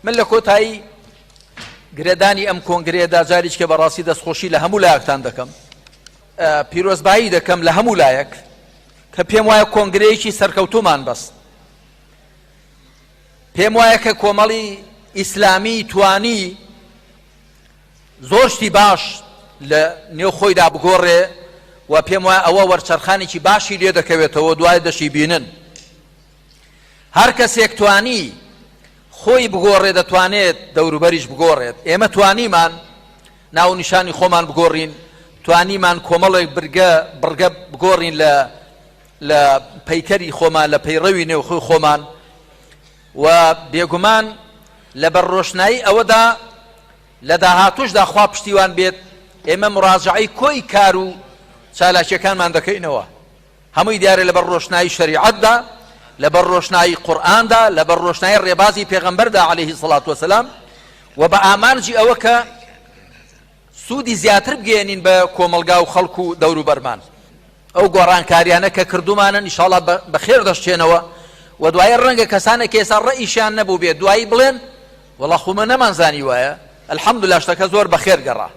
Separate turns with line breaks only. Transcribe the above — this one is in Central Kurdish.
من لە کۆتایی گرێدانی ئەم کۆنگرەیەدا جاریچکە بەڕاستی دەستخۆشی لە هەموو لایەکتان دەکەم، پیرۆزبایی دەکەم لە هەموو لایەک کە پێم وایە کۆنگرەیەکی سەرکەوتوومان بەست. پێم وایە کە کۆمەڵی ئیسلامی توانی زۆر شتی باش لە نێو خۆیدا بگۆڕێ و پێم وایە ئەوە وەرچەرخانێکی باشی لێ دەکەوێتەوە دوای دەشی بینن. هەر کەسێک توانی خۆی بگۆڕێ دەتوانێت دەوروبەریش بگۆڕێت. ئێمە توانیمان ناوونیشانی خۆمان بگۆڕین، توانیمان کۆمەڵێک برگە بڕگە بگۆڕین لە لە پەیکەری خۆمان، لە پەیڕەوی نێوخۆی خۆمان و بێگومان لەبەر ڕۆشنایی ئەوەدا لە داهاتووشدا خوا پشتیوان بێت ئێمە مڕاجەعەی کۆی کار و چالاکیەکانمان دەکەینەوە. هەمووی دیارە لەبەر ڕۆشنایی شەریعەتدا، لەبەر ڕۆشنایی قورئاندا، لەبەر ڕۆشنایی ڕێبازی پێغەمبەردا علیه الصلاة والسلام و بە ئامانجی ئەوە کە سوودی زیاتر بگەیەنین بە کۆمەڵگا و خەڵک و دەوروبەرمان. ئەو گۆڕانکاریانە کە کردوومانن ئیشاڵا بە خێر دەشچێنەوە و دوایی ڕەنگە کەسانێک کە ئێستا ڕەئیشیان نەبووبێت دوایی بڵێن وەڵا خۆ مە نەمانزانی وایە، الحمدللە شتەکە زۆر بەخێر گەڕا.